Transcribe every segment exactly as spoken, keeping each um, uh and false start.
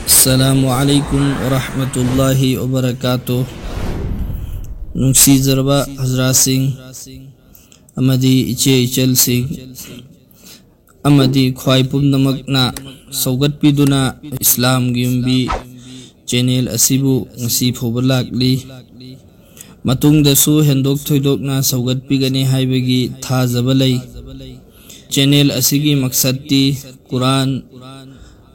ꯑꯁꯂꯥꯃꯨ ꯑꯂꯥꯏꯀꯨꯝ ꯋꯔꯍꯃꯇꯨꯜꯂꯥꯍꯤ ꯋꯕꯔꯀꯥꯇꯨ꯫ ꯅꯨꯡꯁꯤꯖꯔꯕ ꯍꯖꯔꯥꯁꯤꯡ ꯑꯃꯗꯤ ꯏꯆꯦ ꯏꯆꯜꯁꯤꯡ ꯑꯃꯗꯤ ꯈ꯭ꯋꯥꯏ ꯄꯨꯝꯅꯃꯛꯅ ꯁꯧꯒꯠꯄꯤꯗꯨꯅ ꯏꯁꯂꯥꯝꯒꯤ ꯌꯨꯝꯕꯤ ꯆꯦꯅꯦꯜ ꯑꯁꯤꯕꯨ ꯉꯁꯤ ꯐꯥꯎꯕ ꯂꯥꯛꯂꯤ꯫ ꯃꯇꯨꯡꯗꯁꯨ ꯍꯦꯟꯗꯣꯛ ꯊꯣꯏꯗꯣꯛꯅ ꯁꯧꯒꯠꯄꯤꯒꯅꯤ ꯍꯥꯏꯕꯒꯤ ꯊꯥꯖꯕ ꯂꯩ꯫ ꯆꯦꯅꯦꯜ ꯑꯁꯤꯒꯤ ꯃꯛꯁꯠꯇꯤ ꯀꯨꯔꯥꯟ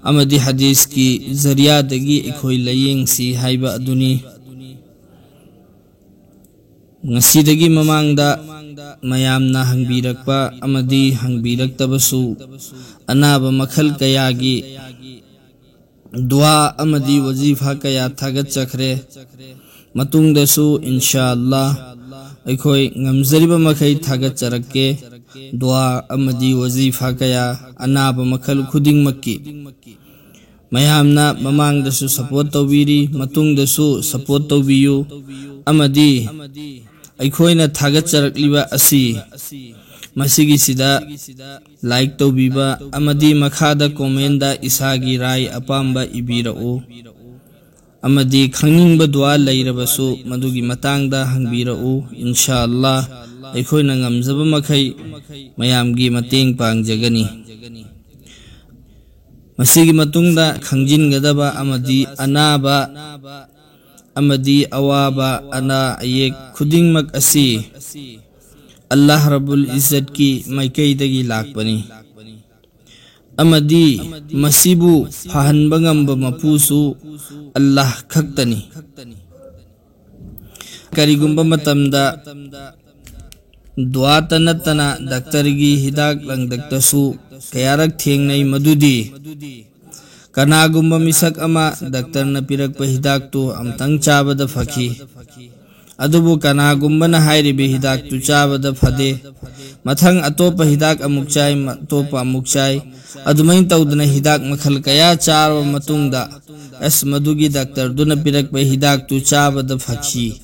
ꯑꯃꯗꯤ ꯍꯗꯤꯁꯀꯤ ꯖꯔꯤꯌꯥꯗꯒꯤ ꯑꯩꯈꯣꯏ ꯂꯥꯏꯌꯦꯡꯁꯤ ꯍꯥꯏꯕ ꯑꯗꯨꯅꯤ꯫ ꯉꯁꯤꯗꯒꯤ ꯃꯃꯥꯡꯗ ꯃꯌꯥꯝꯅ ꯍꯪꯕꯤꯔꯛꯄ ꯑꯃꯗꯤ ꯍꯪꯕꯤꯔꯛꯇꯕꯁꯨ ꯑꯅꯥꯕ ꯃꯈꯜ ꯀꯌꯥꯒꯤ ꯗꯨꯋꯥ ꯑꯃꯗꯤ ꯋꯖꯤꯐꯥ ꯀꯌꯥ ꯊꯥꯒꯠꯆꯈ꯭ꯔꯦ꯫ ꯃꯇꯨꯡꯗꯁꯨ ꯏꯟꯁꯥ ꯑꯜꯂꯥ ꯑꯩꯈꯣꯏ ꯉꯝꯖꯔꯤꯕ ꯃꯈꯩ ꯊꯥꯒꯠꯆꯔꯛꯀꯦ꯫ ꯗꯨꯋꯥ ꯑꯃꯗꯤ ꯋꯖꯤꯐꯥ ꯀꯌꯥ ꯑꯅꯥꯕ ꯃꯈꯜ ꯈꯨꯗꯤꯡꯃꯛꯀꯤ ꯃꯌꯥꯝꯅ ꯃꯃꯥꯡꯗꯁꯨ ꯁꯄꯣꯔꯠ ꯇꯧꯕꯤꯔꯤ, ꯃꯇꯨꯡꯗꯁꯨ ꯁꯄꯣꯔꯠ ꯇꯧꯕꯤꯌꯨ꯫ ꯑꯃꯗꯤ ꯑꯩꯈꯣꯏꯅ ꯊꯥꯒꯠꯆꯔꯛꯂꯤꯕ ꯑꯁꯤ ꯃꯁꯤꯒꯤꯁꯤꯗ ꯂꯥꯏꯛ ꯇꯧꯕꯤꯕ ꯑꯃꯗꯤ ꯃꯈꯥꯗ ꯀꯣꯃꯦꯟꯗ ꯏꯁꯥꯒꯤ ꯔꯥꯏ ꯑꯄꯥꯝꯕ ꯏꯕꯤꯔꯛꯎ꯫ ꯑꯃꯗꯤ ꯈꯪꯅꯤꯡꯕ ꯗꯨꯋꯥ ꯂꯩꯔꯕꯁꯨ ꯃꯗꯨꯒꯤ ꯃꯇꯥꯡꯗ ꯍꯪꯕꯤꯔꯛꯎ꯫ ꯏꯟꯁꯥ ꯑꯜꯂꯥ ꯑꯩꯈꯣꯏꯅ ꯉꯝꯖꯕ ꯃꯈꯩ ꯃꯌꯥꯝꯒꯤ ꯃꯇꯦꯡ ꯄꯥꯡꯖꯒꯅꯤ꯫ ꯃꯁꯤꯒꯤ ꯃꯇꯨꯡꯗ ꯈꯪꯖꯤꯟꯒꯗꯕ ꯑꯃꯗꯤ ꯑꯅꯥꯕ ꯑꯃꯗꯤ ꯑꯋꯥꯕ ꯑꯅꯥ ꯑꯌꯦꯛ ꯈꯨꯗꯤꯡꯃꯛ ꯑꯁꯤ ꯑꯜꯂꯥꯍ ꯔꯕꯨꯜ ꯏꯖꯠꯀꯤ ꯃꯥꯏꯀꯩꯗꯒꯤ ꯂꯥꯛꯄꯅꯤ꯫ ꯑꯃꯗꯤ ꯃꯁꯤꯕꯨ ꯐꯍꯟꯕ ꯉꯝꯕ ꯃꯄꯨꯁꯨ ꯑꯜꯂꯥꯍ ꯈꯛꯇꯅꯤ꯫ ꯀꯔꯤꯒꯨꯝꯕ ꯃꯇꯝꯗ ꯗꯨꯋꯥꯇ ꯅꯠꯇꯅ ꯗꯥꯛꯇꯔꯒꯤ ꯍꯤꯗꯥꯛ ꯂꯥꯡꯊꯛꯇꯁꯨ ꯀꯌꯥꯔꯛ ꯊꯦꯡꯅꯩ, ꯃꯗꯨꯗꯤ ꯀꯅꯥꯒꯨꯝꯕ ꯃꯤꯁꯛ ꯑꯃ ꯗꯥꯛꯇꯔꯅ ꯄꯤꯔꯛꯄ ꯍꯤꯗꯥꯛꯇꯨ ꯑꯃꯨꯛꯇꯪ ꯆꯥꯕꯗ ꯐꯈꯤ, ꯑꯗꯨꯕꯨ ꯀꯅꯥꯒꯨꯝꯕꯅ ꯍꯥꯏꯔꯤꯕ ꯍꯤꯗꯥꯛꯇꯨ ꯆꯥꯕꯗ ꯐꯗꯦ, ꯃꯊꯪ ꯑꯇꯣꯞꯄ ꯍꯤꯗꯥꯛ ꯑꯃꯨꯛ ꯆꯥꯏ, ꯑꯇꯣꯞꯄ ꯑꯃꯨꯛ ꯆꯥꯏ, ꯑꯗꯨꯃꯥꯏꯅ ꯇꯧꯗꯅ ꯍꯤꯗꯥꯛ ꯃꯈꯜ ꯀꯌꯥ ꯆꯥꯔꯕ ꯃꯇꯨꯡꯗ, ꯑꯁ, ꯃꯗꯨꯒꯤ ꯗꯥꯛꯇꯔꯗꯨꯅ ꯄꯤꯔꯛꯄ ꯍꯤꯗꯥꯛꯇꯨ ꯆꯥꯕꯗ ꯐꯈꯤ,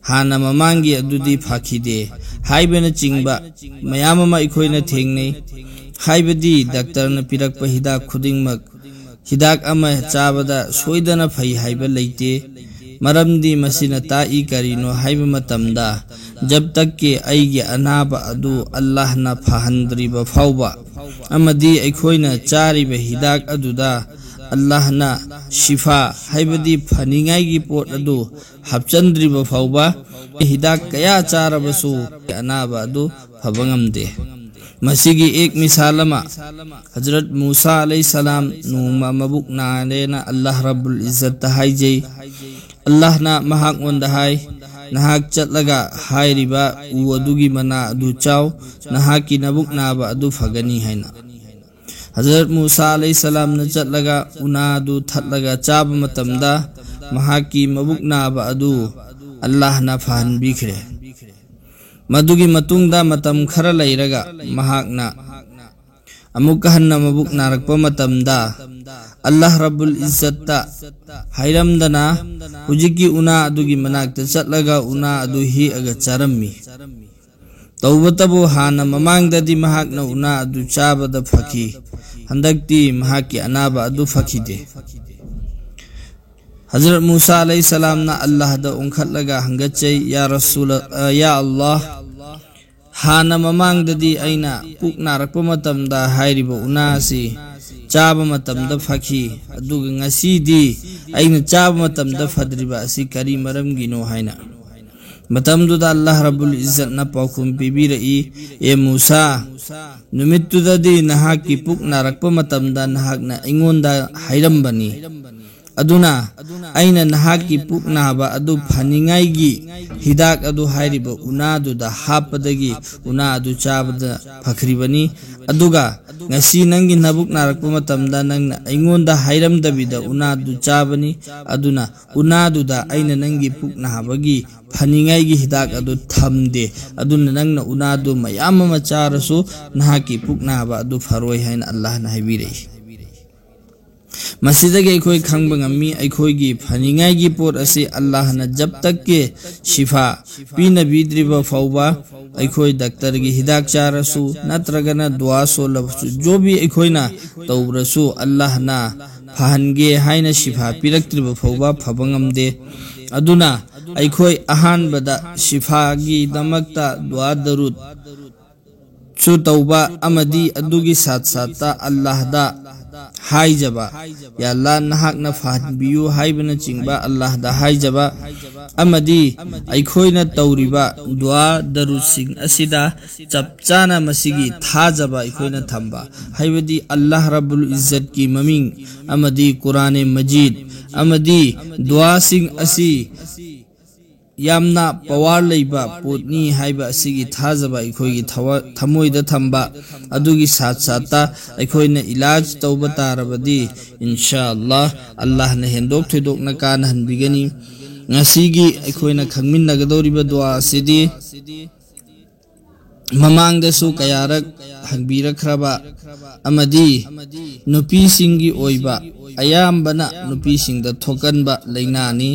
ꯍꯥꯟꯅ ꯃꯃꯥꯡꯒꯤ ꯑꯗꯨꯗꯤ ꯐꯈꯤꯗꯦ ꯍꯥꯏꯕꯅꯆꯤꯡꯕ ꯃꯌꯥꯝ ꯑꯃ ꯑꯩꯈꯣꯏꯅ ꯊꯦꯡꯅꯩ꯫ ꯍꯥꯏꯕꯗꯤ ꯗꯥꯛꯇꯔꯅ ꯄꯤꯔꯛꯄ ꯍꯤꯗꯥꯛ ꯈꯨꯗꯤꯡꯃꯛ ꯍꯤꯗꯥꯛ ꯑꯃ ꯆꯥꯕꯗ ꯁꯣꯏꯗꯅ ꯐꯩ ꯍꯥꯏꯕ ꯂꯩꯇꯦ꯫ ꯃꯔꯝꯗꯤ ꯃꯁꯤꯅ ꯇꯥꯛꯏ ꯀꯔꯤꯅꯣ ꯍꯥꯏꯕ ꯃꯇꯝꯗ, ꯖꯕ ꯇꯛꯀꯤ ꯑꯩꯒꯤ ꯑꯅꯥꯕ ꯑꯗꯨ ꯑꯜꯂꯥꯍꯅ ꯐꯍꯟꯗ꯭ꯔꯤꯕ ꯐꯥꯎꯕ, ꯑꯃꯗꯤ ꯑꯩꯈꯣꯏꯅ ꯆꯥꯔꯤꯕ ꯍꯤꯗꯥꯛ ꯑꯗꯨꯗ ꯑꯜꯂꯥꯍꯅ ꯁꯤꯐꯥ, ꯍꯥꯏꯕꯗꯤ ꯐꯅꯤꯡꯉꯥꯏꯒꯤ ꯄꯣꯠ ꯑꯗꯨ ꯍꯥꯞꯆꯤꯟꯗ꯭ꯔꯤꯕ ꯐꯥꯎꯕ, ꯍꯤꯗꯥꯛ ꯀꯌꯥ ꯆꯥꯔꯕꯁꯨ ꯑꯅꯥꯕ ꯑꯗꯨ ꯐꯕ ꯉꯝꯗꯦ꯫ ꯃꯁꯤꯒꯤ ꯑꯦꯛ ꯃꯤꯁꯥꯜ ꯑꯃ, ꯍꯖꯔꯠ ꯃꯨꯁꯥ ꯑꯂꯩꯍꯤꯁꯁꯂꯥꯝ ꯅꯣꯡꯃ ꯃꯕꯨꯛ ꯅꯥꯔꯦꯅ ꯑꯜꯂꯥꯍ ꯔꯕꯨꯜ ꯏꯖꯠꯇ ꯍꯥꯏꯖꯩ꯫ ꯑꯜꯂꯥꯍꯅ ꯃꯍꯥꯛꯉꯣꯟꯗ ꯍꯥꯏ, "ꯅꯍꯥꯛ ꯆꯠꯂꯒ ꯍꯥꯏꯔꯤꯕ ꯎ ꯑꯗꯨꯒꯤ ꯃꯅꯥ ꯑꯗꯨ ꯆꯥꯎ, ꯅꯍꯥꯛꯀꯤ ꯅꯕꯨꯛ ꯅꯥꯕ ꯑꯗꯨ ꯐꯒꯅꯤ" ꯍꯥꯏꯅ꯫ ꯍꯖꯔꯠ ꯃꯨꯁꯥ ꯑꯂꯩꯍꯤꯁꯁꯂꯥꯝꯅ ꯆꯠꯂꯒ ꯎꯅꯥ ꯑꯗꯨ ꯊꯠꯂꯒ ꯆꯥꯕ ꯃꯇꯝꯗ, ꯃꯍꯥꯛꯀꯤ ꯃꯕꯨꯛ ꯅꯥꯕ ꯑꯗꯨ ꯑꯜꯂꯥꯍꯅ ꯐꯍꯟꯕꯤꯈ꯭ꯔꯦ꯫ ꯃꯗꯨꯒꯤ ꯃꯇꯨꯡꯗ ꯃꯇꯝ ꯈꯔ ꯂꯩꯔꯒ ꯃꯍꯥꯛꯅ ꯑꯃꯨꯛꯀ ꯍꯟꯅ ꯃꯕꯨꯛ ꯅꯥꯔꯛꯄ ꯃꯇꯝꯗ, ꯑꯜꯂꯥꯍ ꯔꯕꯨꯜ ꯏꯖꯠꯇ ꯍꯥꯏꯔꯝꯗꯅ ꯍꯧꯖꯤꯛꯀꯤ ꯎꯅꯥ ꯑꯗꯨꯒꯤ ꯃꯅꯥꯛꯇ ꯆꯠꯂꯒ ꯎꯅꯥ ꯑꯗꯨ ꯍꯦꯛꯑꯒ ꯆꯥꯔꯝꯃꯤ꯫ ꯇꯧꯕꯇꯕꯨ ꯍꯥꯟꯅ ꯃꯃꯥꯡꯗꯗꯤ ꯃꯍꯥꯛꯅ ꯎꯅꯥ ꯑꯗꯨ ꯆꯥꯕꯗ ꯐꯈꯤ, ꯍꯟꯗꯛꯇꯤ ꯃꯍꯥꯛꯀꯤ ꯑꯅꯥꯕ ꯑꯗꯨ ꯐꯈꯤꯗꯦ꯫ ꯍꯖꯔꯠ ꯃꯨꯁꯥ ꯑꯂꯩꯍꯤꯁꯁꯂꯥꯝꯅ ꯑꯜꯂꯥꯍꯗ ꯑꯣꯟꯈꯠꯂꯒ ꯍꯪꯒꯠꯆꯩ, "ꯌꯥ ꯔꯁꯨꯂ-, ꯑ, ꯌꯥ ꯑꯜꯂꯥꯍ, ꯍꯥꯟꯅ ꯃꯃꯥꯡꯗꯗꯤ ꯑꯩꯅ ꯄꯨꯛ ꯅꯥꯔꯛꯄ ꯃꯇꯝꯗ ꯍꯥꯏꯔꯤꯕ ꯎꯅꯥ ꯑꯁꯤ ꯆꯥꯕ ꯃꯇꯝꯗ ꯐꯈꯤ, ꯑꯗꯨꯒ ꯉꯁꯤꯗꯤ ꯑꯩꯅ ꯆꯥꯕ ꯃꯇꯝꯗ ꯐꯗ꯭ꯔꯤꯕ ꯑꯁꯤ ꯀꯔꯤ ꯃꯔꯝꯒꯤꯅꯣ?" ꯍꯥꯏꯅ꯫ ꯃꯇꯝꯗꯨꯗ ꯑꯜꯂꯥꯍ ꯔꯕꯨꯜ ꯏꯖꯠꯅ ꯄꯥꯎꯈꯨꯝ ꯄꯤꯕꯤꯔꯛꯏ, "ꯑꯦ ꯃꯨꯁꯥ, ꯅꯨꯃꯤꯠꯇꯨꯗꯗꯤ ꯅꯍꯥꯛꯀꯤ ꯄꯨꯛ ꯅꯥꯔꯛꯄ ꯃꯇꯝꯗ ꯅꯍꯥꯛꯅ ꯑꯩꯉꯣꯟꯗ ꯍꯥꯏꯔꯝꯕꯅꯤ꯫ ꯑꯗꯨꯅ ꯑꯩꯅ ꯅꯍꯥꯛꯀꯤ ꯄꯨꯛ ꯅꯥꯕ ꯑꯗꯨ ꯐꯅꯤꯡꯉꯥꯏꯒꯤ ꯍꯤꯗꯥꯛ ꯑꯗꯨ ꯍꯥꯏꯔꯤꯕ ꯎꯅꯥꯗꯨꯗ ꯍꯥꯞꯄꯗꯒꯤ ꯎꯅꯥ ꯑꯗꯨ ꯆꯥꯕꯗ ꯐꯈ꯭ꯔꯤꯕꯅꯤ꯫ ꯑꯗꯨꯒ ꯉꯁꯤ ꯅꯪꯒꯤ ꯅꯕꯨꯛ ꯅꯥꯔꯛꯄ ꯃꯇꯝꯗ ꯅꯪꯅ ꯑꯩꯉꯣꯟꯗ ꯍꯥꯏꯔꯝꯗꯕꯤꯗ ꯎꯅꯥꯗꯨ ꯆꯥꯕꯅꯤ꯫ ꯑꯗꯨꯅ ꯎꯅꯥꯗꯨꯗ ꯑꯩꯅ ꯅꯪꯒꯤ ꯄꯨꯛ ꯅꯥꯕꯒꯤ ꯐꯅꯤꯡꯉꯥꯏꯒꯤ ꯍꯤꯗꯥꯛ ꯑꯗꯨ ꯊꯝꯗꯦ꯫ ꯑꯗꯨꯅ ꯅꯪꯅ ꯎꯅꯥꯗꯨ ꯃꯌꯥꯝ ꯑꯃ ꯆꯥꯔꯁꯨ ꯅꯍꯥꯛꯀꯤ ꯄꯨꯛ ꯅꯥꯕ ꯑꯗꯨ ꯐꯔꯣꯏ" ꯍꯥꯏꯅ ꯑꯜꯂꯥꯍꯅ ꯍꯥꯏꯕꯤꯔꯛꯏ꯫ ꯃꯁꯤꯗꯒꯤ ꯑꯩꯈꯣꯏ ꯈꯪꯕ ꯉꯝꯃꯤ, ꯑꯩꯈꯣꯏꯒꯤ ꯐꯅꯤꯡꯉꯥꯏꯒꯤ ꯄꯣꯠ ꯑꯁꯤ ꯑꯜꯂꯥꯍꯅ ꯖꯕ ꯇꯛꯀꯦ ꯁꯤꯐꯥ ꯄꯤꯅꯕꯤꯗ꯭ꯔꯤꯕ ꯐꯥꯎꯕ, ꯑꯩꯈꯣꯏ ꯗꯥꯛꯇꯔꯒꯤ ꯍꯤꯗꯥꯛ ꯆꯥꯔꯁꯨ ꯅꯠꯇ꯭ꯔꯒꯅ ꯗꯨꯋꯥ ꯁꯣꯜꯂꯕꯁꯨ, ꯖꯣꯕꯤ ꯑꯩꯈꯣꯏꯅ ꯇꯧꯔꯁꯨ, ꯑꯜꯂꯥꯍꯅ ꯐꯍꯟꯒꯦ ꯍꯥꯏꯅ ꯁꯤꯐꯥ ꯄꯤꯔꯛꯇ꯭ꯔꯤꯕ ꯐꯥꯎꯕ ꯐꯕ ꯉꯝꯗꯦ꯫ ꯑꯗꯨꯅ ꯑꯩꯈꯣꯏ ꯑꯍꯥꯟꯕꯗ ꯁꯤꯐꯥꯒꯤꯗꯃꯛꯇ ꯗꯨꯋꯥ ꯗꯔꯨꯗ ꯁꯨ ꯇꯧꯕ ꯑꯃꯗꯤ ꯑꯗꯨꯒꯤ ꯁꯥꯠ ꯁꯥꯠꯇ ꯑꯜꯂꯥꯍꯗ ꯍꯥꯏꯖꯕ, "ꯌꯥ ꯑꯜꯂꯥꯍ, ꯅꯍꯥꯛꯅ ꯐꯍꯟꯕꯤꯌꯨ" ꯍꯥꯏꯕꯅꯆꯤꯡꯕ ꯑꯜꯂꯥꯍꯗ ꯍꯥꯏꯖꯕ, ꯑꯃꯗꯤ ꯑꯩꯈꯣꯏꯅ ꯇꯧꯔꯤꯕ ꯗꯨꯋꯥ ꯗꯔꯨꯗꯁꯤꯡ ꯑꯁꯤꯗ ꯆꯞ ꯆꯥꯅ ꯃꯁꯤꯒꯤ ꯊꯥꯖꯕ ꯑꯩꯈꯣꯏꯅ ꯊꯝꯕ, ꯍꯥꯏꯕꯗꯤ ꯑꯜꯂꯥꯍ ꯔꯕꯨꯜ ꯏꯖꯠꯀꯤ ꯃꯃꯤꯡ ꯑꯃꯗꯤ ꯀꯨꯔꯥꯅꯦ ꯃꯖꯤꯗ ꯑꯃꯗꯤ ꯗꯨꯋꯥꯁꯤꯡ ꯑꯁꯤ ꯌꯥꯝꯅ ꯄꯋꯥꯔ ꯂꯩꯕ ꯄꯣꯠꯅꯤ ꯍꯥꯏꯕ ꯑꯁꯤꯒꯤ ꯊꯥꯖꯕ ꯑꯩꯈꯣꯏꯒꯤ ꯊꯋꯥ-, ꯊꯃꯣꯏꯗ ꯊꯝꯕ, ꯑꯗꯨꯒꯤ ꯁꯥꯠ ꯁꯥꯠꯇ ꯑꯩꯈꯣꯏꯅ ꯏꯂꯥꯖ ꯇꯧꯕ ꯇꯥꯔꯕꯗꯤ, ꯏꯟꯁꯥ ꯑꯜꯂꯥꯍ, ꯑꯜꯂꯥꯍꯅ ꯍꯦꯟꯗꯣꯛ ꯊꯣꯏꯗꯣꯛꯅ ꯀꯥꯟꯅꯍꯟꯕꯤꯒꯅꯤ꯫ ꯉꯁꯤꯒꯤ ꯑꯩꯈꯣꯏꯅ ꯈꯪꯃꯤꯟꯅꯒꯗꯧꯔꯤꯕ ꯗꯨꯋꯥ ꯑꯁꯤꯗꯤ ꯃꯃꯥꯡꯗꯁꯨ ꯀꯌꯥꯔꯛ ꯍꯪꯕꯤꯔꯛꯈ꯭ꯔꯕ ꯑꯃꯗꯤ ꯅꯨꯄꯤꯁꯤꯡꯒꯤ ꯑꯣꯏꯕ, ꯑꯌꯥꯝꯕꯅ ꯅꯨꯄꯤꯁꯤꯡꯗ ꯊꯣꯛꯀꯟꯕ ꯂꯥꯏꯅꯥꯅꯤ꯫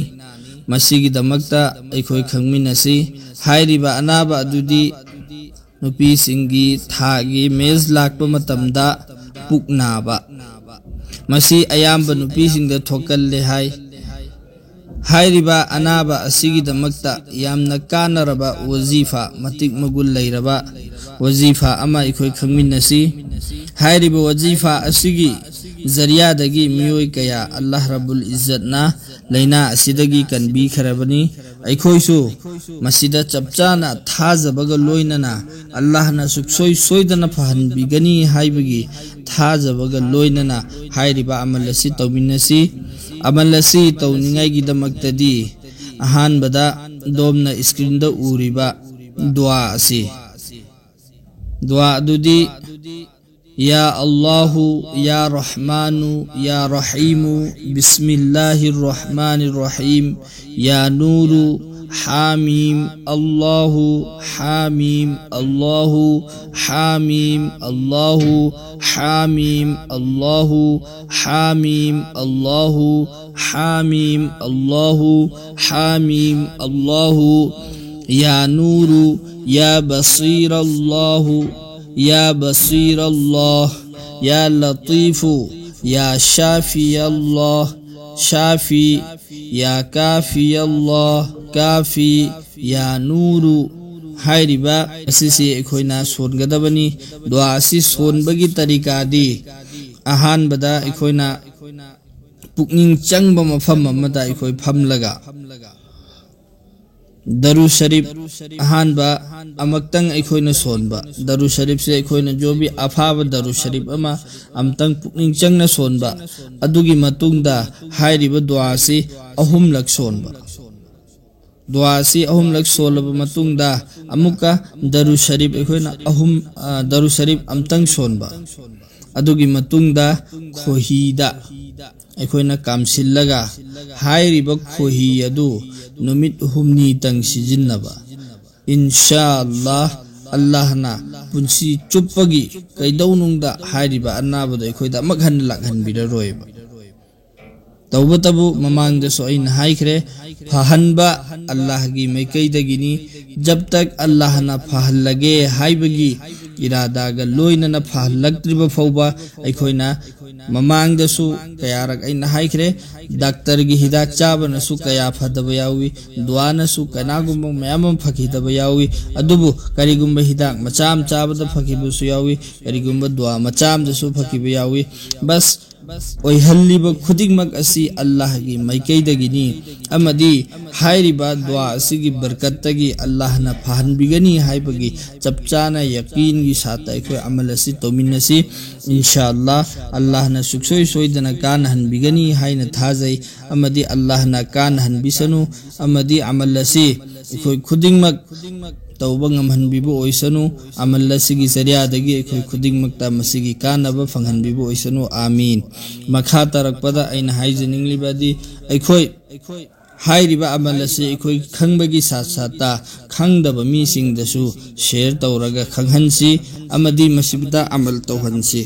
ꯃꯁꯤꯒꯤꯗꯃꯛꯇ ꯑꯩꯈꯣꯏ ꯈꯪꯃꯤꯟꯅꯁꯤ꯫ ꯍꯥꯏꯔꯤꯕ ꯑꯅꯥꯕ ꯑꯗꯨꯗꯤ ꯅꯨꯄꯤꯁꯤꯡꯒꯤ ꯊꯥꯒꯤ ꯃꯦꯟꯁ ꯂꯥꯛꯄ ꯃꯇꯝꯗ ꯄꯨꯛ ꯅꯥꯕ꯫ ꯃꯁꯤ ꯑꯌꯥꯝꯕ ꯅꯨꯄꯤꯁꯤꯡꯗ ꯊꯣꯛꯀꯜꯂꯦ ꯍꯥꯏ꯫ ꯍꯥꯏꯔꯤꯕ ꯑꯅꯥꯕ ꯑꯁꯤꯒꯤꯗꯃꯛꯇ ꯌꯥꯝꯅ ꯀꯥꯟꯅꯔꯕ ꯋꯥꯖꯤꯐꯥ, ꯃꯇꯤꯛ ꯃꯒꯨꯟ ꯂꯩꯔꯕ ꯋꯥꯖꯤꯐꯥ ꯑꯃ ꯑꯩꯈꯣꯏ ꯈꯪꯃꯤꯟꯅꯁꯤ꯫ ꯍꯥꯏꯔꯤꯕ ꯋꯥꯖꯤꯐꯥ ꯑꯁꯤꯒꯤ ꯖꯔꯤꯌꯥꯗꯒꯤ ꯃꯤꯑꯣꯏ ꯀꯌꯥ ꯑꯜꯂꯥꯍ ꯔꯕꯨꯜ ꯏꯖꯠꯅ ꯂꯥꯏꯅꯥ ꯑꯁꯤꯗꯒꯤ ꯀꯟꯕꯤꯈ꯭ꯔꯕꯅꯤ꯫ ꯑꯩꯈꯣꯏꯁꯨ ꯃꯁꯤꯗ ꯆꯞ ꯆꯥꯅ ꯊꯥꯖꯕꯒ ꯂꯣꯏꯅꯅ ꯑꯜꯂꯥꯍꯅ ꯁꯨꯛꯁꯣꯏ ꯁꯣꯏꯗꯅ ꯐꯍꯟꯕꯤꯒꯅꯤ ꯍꯥꯏꯕꯒꯤ ꯊꯥꯖꯕꯒ ꯂꯣꯏꯅꯅ ꯍꯥꯏꯔꯤꯕ ꯑꯃꯜ ꯑꯁꯤ ꯇꯧꯃꯤꯟꯅꯁꯤ꯫ ꯑꯃꯜ ꯑꯁꯤ ꯇꯧꯅꯤꯡꯉꯥꯏꯒꯤꯗꯃꯛꯇꯗꯤ ꯑꯍꯥꯟꯕꯗ ꯑꯗꯣꯝꯅ ꯏꯁꯀ꯭ꯔꯤꯟꯗ ꯎꯔꯤꯕ ꯗꯨꯋꯥ ꯑꯁꯤ, ꯗꯨꯋꯥ ꯑꯗꯨꯗꯤ, "ꯌꯥ ꯑꯜꯂꯥꯍꯨ, ꯌꯥ ꯔꯍꯃꯥꯅꯨ, ꯌꯥ ꯔꯍꯤꯃꯨ, ꯕꯤꯁꯃꯤꯜꯂꯥꯍꯤꯔ ꯔꯍꯃꯥꯅꯤꯔ ꯔꯍꯤꯝ, ꯌꯥ ꯅꯨꯔꯨ, حم الله، حم الله، حم الله، حم الله، حم الله، حم الله، حم الله. يا نور، يا بصير الله، يا بصير الله، يا لطيف، يا شافي الله، شافي، يا كافي الله، كافي، يا نور. ꯍꯥꯏꯔꯤꯕ ꯑꯁꯤꯁꯤ ꯑꯩꯈꯣꯏꯅ ꯁꯣꯟꯒꯗꯕꯅꯤ꯫ ꯗꯨꯋꯥ ꯑꯁꯤ ꯁꯣꯟꯕꯒꯤ ꯇꯔꯤꯀꯥꯗꯤ, ꯑꯍꯥꯟꯕꯗ ꯑꯩꯈꯣꯏꯅ ꯄꯨꯛꯅꯤꯡ ꯆꯪꯕ ꯃꯐꯝ ꯑꯃꯗ ꯑꯩꯈꯣꯏ ꯐꯝꯂꯒ ꯗꯔꯨ ꯁꯔꯤꯐ ꯑꯍꯥꯟꯕ ꯑꯃꯛꯇꯪ ꯑꯩꯈꯣꯏꯅ ꯁꯣꯟꯕ꯫ ꯗꯔꯨ ꯁꯔꯤꯐꯁꯦ ꯑꯩꯈꯣꯏꯅ ꯖꯣꯕꯤ ꯑꯐꯥꯕ ꯗꯔꯨ ꯁꯔꯤꯐ ꯑꯃ ꯑꯃꯇꯪ ꯄꯨꯛꯅꯤꯡ ꯆꯪꯅ ꯁꯣꯟꯕ꯫ ꯑꯗꯨꯒꯤ ꯃꯇꯨꯡꯗ ꯍꯥꯏꯔꯤꯕ ꯗꯨꯋꯥ ꯑꯁꯤ ꯑꯍꯨꯝꯂꯛ ꯁꯣꯟꯕ꯫ ꯗꯨꯋꯥ ꯑꯁꯤ ꯑꯍꯨꯝꯂꯛ ꯁꯣꯜꯂꯕ ꯃꯇꯨꯡꯗ ꯑꯃꯨꯛꯀ ꯗꯔꯨ ꯁꯔꯤꯐ ꯑꯩꯈꯣꯏꯅ ꯑꯍꯨꯝ, ꯑ, ꯗꯔꯨ ꯁꯔꯤꯐ ꯑꯃꯇꯪ ꯁꯣꯟꯕ꯫ ꯑꯗꯨꯒꯤ ꯃꯇꯨꯡꯗ ꯈꯣꯍꯤꯗ ꯑꯩꯈꯣꯏꯅ ꯀꯥꯝꯁꯤꯜꯂꯒ ꯍꯥꯏꯔꯤꯕ ꯈꯣꯍꯤ ꯑꯗꯨ ꯅꯨꯃꯤꯠ ꯍꯨꯝꯅꯤꯇꯪ ꯁꯤꯖꯤꯟꯅꯕ꯫ ꯏꯟꯁꯥ ꯑꯜꯂꯥꯍ, ꯑꯜꯂꯥꯍꯅ ꯄꯨꯟꯁꯤ ꯆꯨꯞꯄꯒꯤ ꯀꯩꯗꯧꯅꯨꯡꯗ ꯍꯥꯏꯔꯤꯕ ꯑꯅꯥꯕꯗꯣ ꯑꯩꯈꯣꯏꯗ ꯑꯃꯨꯛ ꯍꯟꯅ ꯂꯥꯛꯍꯟꯕꯤꯔꯔꯣꯏꯕ꯫ ꯇꯧꯕꯇꯕꯨ ꯃꯃꯥꯡꯗꯁꯨ ꯑꯩꯅ ꯍꯥꯏꯈ꯭ꯔꯦ, ꯐꯍꯟꯕ ꯑꯜꯂꯥꯍꯒꯤ ꯃꯥꯏꯀꯩꯗꯒꯤꯅꯤ꯫ ꯖꯕ ꯇꯛ ꯑꯜꯂꯥꯍꯅ ꯐꯍꯜꯂꯒꯦ ꯍꯥꯏꯕꯒꯤ ꯏꯔꯥꯗꯥꯒ ꯂꯣꯏꯅꯅ ꯐꯍꯜꯂꯛꯇ꯭ꯔꯤꯕ ꯐꯥꯎꯕ ꯑꯩꯈꯣꯏꯅ ꯃꯃꯥꯡꯗꯁꯨ ꯀꯌꯥꯔꯛ ꯑꯩꯅ ꯍꯥꯏꯈ꯭ꯔꯦ, ꯗꯥꯛꯇꯔꯒꯤ ꯍꯤꯗꯥꯛ ꯆꯥꯕꯅꯁꯨ ꯀꯌꯥ ꯐꯗꯕ ꯌꯥꯎꯏ, ꯗꯨꯋꯥꯅꯁꯨ ꯀꯅꯥꯒꯨꯝꯕ ꯃꯌꯥꯝ ꯑꯃ ꯐꯈꯤꯗꯕ ꯌꯥꯎꯏ꯫ ꯑꯗꯨꯕꯨ ꯀꯔꯤꯒꯨꯝꯕ ꯍꯤꯗꯥꯛ ꯃꯆꯥ ꯑꯃ ꯆꯥꯕꯗ ꯐꯈꯤꯕꯁꯨ ꯌꯥꯎꯏ, ꯀꯔꯤꯒꯨꯝꯕ ꯗꯨꯋꯥ ꯃꯆꯥ ꯑꯃꯗꯁꯨ ꯐꯈꯤꯕ ꯌꯥꯎꯏ꯫ ꯕꯁ, ꯑꯣꯏꯍꯜꯂꯤꯕ ꯈꯨꯗꯤꯡꯃꯛ ꯑꯁꯤ ꯑꯜꯂꯥꯍꯒꯤ ꯃꯥꯏꯀꯩꯗꯒꯤꯅꯤ, ꯑꯃꯗꯤ ꯍꯥꯏꯔꯤꯕ ꯗꯨꯋꯥ ꯑꯁꯤꯒꯤ ꯕꯔꯀꯠꯇꯒꯤ ꯑꯜꯂꯥꯍꯅ ꯐꯍꯟꯕꯤꯒꯅꯤ ꯍꯥꯏꯕꯒꯤ ꯆꯞ ꯆꯥꯅ ꯌꯀꯤꯟꯒꯤ ꯁꯥꯠꯇ ꯑꯩꯈꯣꯏ ꯑꯃꯜ ꯑꯁꯤ ꯇꯧꯃꯤꯟꯅꯁꯤ꯫ ꯏꯟꯁꯥ ꯑꯜꯂꯥꯍ, ꯑꯜꯂꯥꯍꯅ ꯁꯨꯛꯁꯣꯏ ꯁꯣꯏꯗꯅ ꯀꯥꯟꯅꯍꯟꯕꯤꯒꯅꯤ ꯍꯥꯏꯅ ꯊꯥꯖꯩ, ꯑꯃꯗꯤ ꯑꯜꯂꯥꯍꯅ ꯀꯥꯟꯅꯍꯟꯕꯤꯁꯅꯨ, ꯑꯃꯗꯤ ꯑꯃꯜ ꯑꯁꯤ ꯑꯩꯈꯣꯏ ꯈꯨꯗꯤꯡꯃꯛ ꯇꯧꯕ ꯉꯝꯍꯟꯕꯤꯕ ꯑꯣꯏꯁꯅꯨ꯫ ꯑꯃꯜ ꯑꯁꯤꯒꯤ ꯖꯔꯤꯌꯥꯗꯒꯤ ꯑꯩꯈꯣꯏ ꯈꯨꯗꯤꯡꯃꯛꯇ ꯃꯁꯤꯒꯤ ꯀꯥꯟꯅꯕ ꯐꯪꯍꯟꯕꯤꯕ ꯑꯣꯏꯁꯅꯨ꯫ ꯑꯥꯃꯤꯟ꯫ ꯃꯈꯥ ꯇꯥꯔꯛꯄꯗ ꯑꯩꯅ ꯍꯥꯏꯖꯅꯤꯡꯂꯤꯕꯗꯤ, ꯑꯩꯈꯣꯏ ꯍꯥꯏꯔꯤꯕ ꯑꯃꯜ ꯑꯁꯤ ꯑꯩꯈꯣꯏ ꯈꯪꯕꯒꯤ ꯁꯥꯠ ꯁꯥꯠꯇ ꯈꯪꯗꯕ ꯃꯤꯁꯤꯡꯗꯁꯨ ꯁꯤꯌꯔ ꯇꯧꯔꯒ ꯈꯪꯍꯟꯁꯤ ꯑꯃꯗꯤ ꯃꯁꯤꯗ ꯑꯃꯜ ꯇꯧꯍꯟꯁꯤ꯫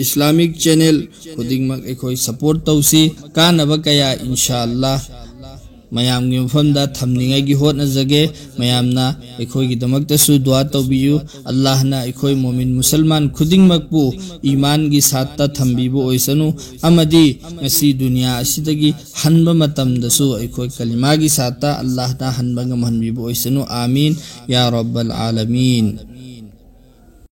ꯏꯁꯂꯥꯃꯤꯛ ꯆꯦꯅꯦꯜ ꯈꯨꯗꯤꯡꯃꯛ ꯑꯩꯈꯣꯏ ꯁꯄꯣꯔꯠ ꯇꯧꯁꯤ꯫ ꯀꯥꯟꯅꯕ ꯀꯌꯥ ꯏꯟꯁꯥ ꯑꯜꯂꯥ ꯃꯌꯥꯝꯒꯤ ꯃꯐꯝꯗ ꯊꯝꯅꯤꯡꯉꯥꯏꯒꯤ ꯍꯣꯠꯅꯖꯒꯦ꯫ ꯃꯌꯥꯝꯅ ꯑꯩꯈꯣꯏꯒꯤꯗꯃꯛꯇꯁꯨ ꯗꯨꯋꯥ ꯇꯧꯕꯤꯌꯨ꯫ ꯑꯜꯂꯥꯍꯅ ꯑꯩꯈꯣꯏ ꯃꯣꯃꯤꯟ ꯃꯨꯁꯜꯃꯥꯟ ꯈꯨꯗꯤꯡꯃꯛꯄꯨ ꯏꯃꯥꯟꯒꯤ ꯁꯥꯠꯇ ꯊꯝꯕꯤꯕ ꯑꯣꯏꯁꯅꯨ ꯑꯃꯗꯤ ꯉꯁꯤ ꯗꯨꯅꯤꯌꯥ ꯑꯁꯤꯗꯒꯤ ꯍꯟꯕ ꯃꯇꯝꯗꯁꯨ ꯑꯩꯈꯣꯏ ꯀꯂꯤꯃꯥꯒꯤ ꯁꯥꯠꯇ ꯑꯜꯂꯥꯍꯅ ꯍꯟꯕ ꯉꯝꯍꯟꯕꯤꯕ ꯑꯣꯏꯁꯅꯨ꯫ ꯑꯥꯃꯤꯟ ꯌꯥ ꯔꯕ꯭ꯕꯜ ꯑꯥꯂꯃꯤꯟ꯫